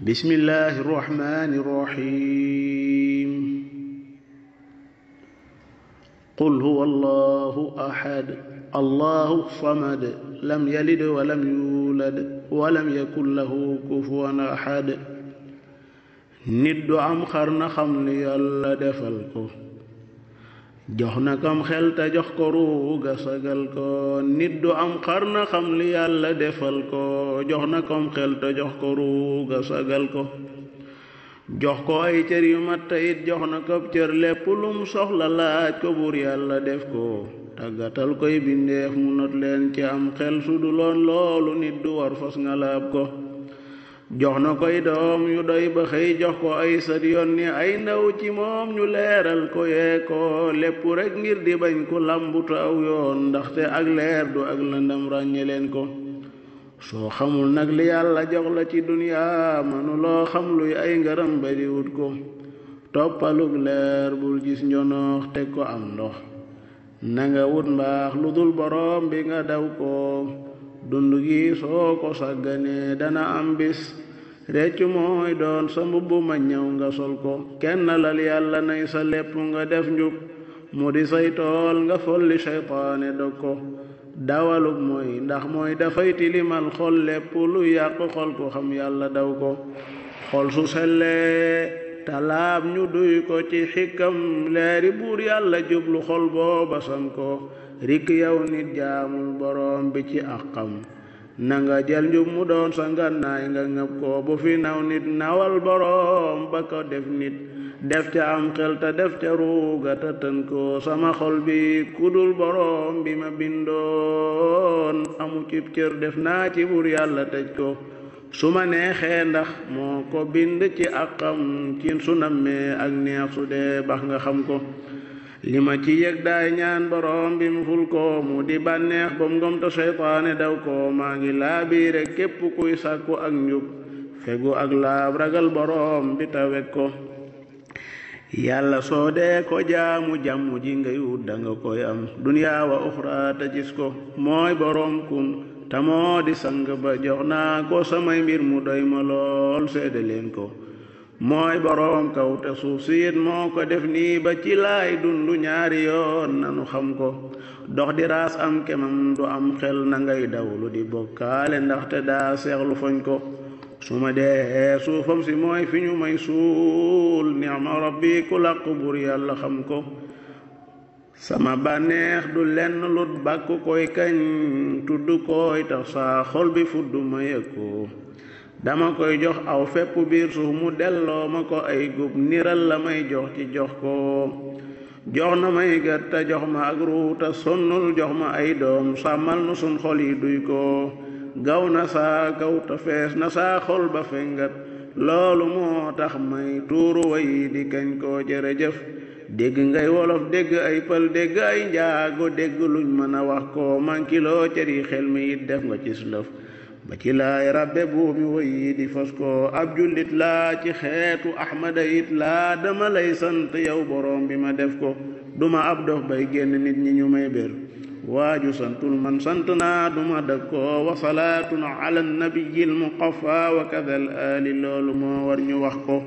بسم الله الرحمن الرحيم قل هو الله أحد الله الصمد لم يلد ولم يولد ولم يكن له كفوا أحد nit du am xar na xam li Yàlla defal ko jox na kam xel te jox ko ruuga sagal ko nit du am xar na xam li Yàlla defal ko jox na kam xel te jox ko ruuga sagal ko jox ko ay cër yu mat te it jox na ko cër lépp lum soxla laaj ko buur Yàlla def ko tàggatal koy bindeef mu not leen ci am xel su du loon loolu nit du war fas nga laab ko jox na koy doom yu doy ba xëy jox ko ay sët yónni ay ndaw ci moom ñu leeral ko yee ko lépp rekk ngir di bañ ko làmbutu aw yoon ndaxte ak leer du ak lëndam ràññe leen ko soo xamul nag li Yàlla jox la ci duniyaa mënuloo xam luy ay ngaram bari wut ko toppalug leer bul gis njonoox teg ko am ndox nanga wut mbaax lu dul boroom bi nga daw ko dund gi soo ko sàgganee dana am bis reccu mooy doon sa mbubb ma ñëw nga sol ko kenn lal Yàlla nay sa lépp nga def njub mu di say tool nga folli seytaane dog ko dawalug mooy ndax mooy dafay tilimal xol lépp lu yàq xol ko xam Yàlla daw ko xol su sellee talaab ñu duy ko ci xikkam leeri buur Yàlla jublu xol booba san ko rik yow nit jaamul boroom bi ci àqam nanga jël njub mu doon sa ngànnaay nga ngëb ko bu fi naw nit nawal boroom ba ko def nit def ca am xel te def ca ruuga te tën ko sama xol bi kudul boroom bi ma bindoon amu cib cër def naa ci buur Yàlla tëj ko su ma neexee ndax moo ko bind ci àqam cin su nammee ak neex su dee bax nga xam ko li ma ci yëg daay ñaan boroom bi mu ful ko mu di bànneex bam ngom te seytaane daw ko maa ngi laabiire képp kuy sàkku ak njub fegu ak laab ragal boroom bi tawek ko Yàlla soo dee ko jaamu jàmm ji ngay wut danga koy am duniyaa wa uxra te gis ko mooy boroom kun te moo di sang ba jox naa ko samay mbir mu doy ma lool seede leen ko mooy boroom kaw te suuf siit moo ko def nii ba ci laay dundu ñaari yoon nanu xam ko dox di raas am kemam du am xel na ngay dawlu di bokkaale ndaxte daa seexlu foñ ko su ma dee suufam si mooy fi ñu may suul ni'ma rabbi ku làq buur Yàlla xam ko sama bànneex du lenn lut bàkku koy kañ tudd koy tax saa xol bi fudd ma yëg ko dama koy jox aw fépp biir suuf mu delloo ma ko ay gub niral la may jox ci jox ko jox na may gët te jox ma ak ruu te sonnul jox ma ay doom sàmmal nu sun xol yi duy ko gaw na saa kaw te fees na saa xol ba fengat loolu moo tax may tuuru way di kañ koo jërëjëf dégg ngay wolof dégg ay pël dégg ay njaago dégg luñ mën a wax ko mankiloo cëri xel mi it def nga ci lëf ba ci laay rabbe buumi woy di fas ko ab jullit laa ci xeetu ahmada it laa dama lay sant yow boroom bi ma def ko duma ab dof bay génn nit ñi ñu may bér waaju santul man sant naa duma dëg ko wa salaatun ala nabiyil muqaffa wa kadal ali loolu moo war ñu wax ko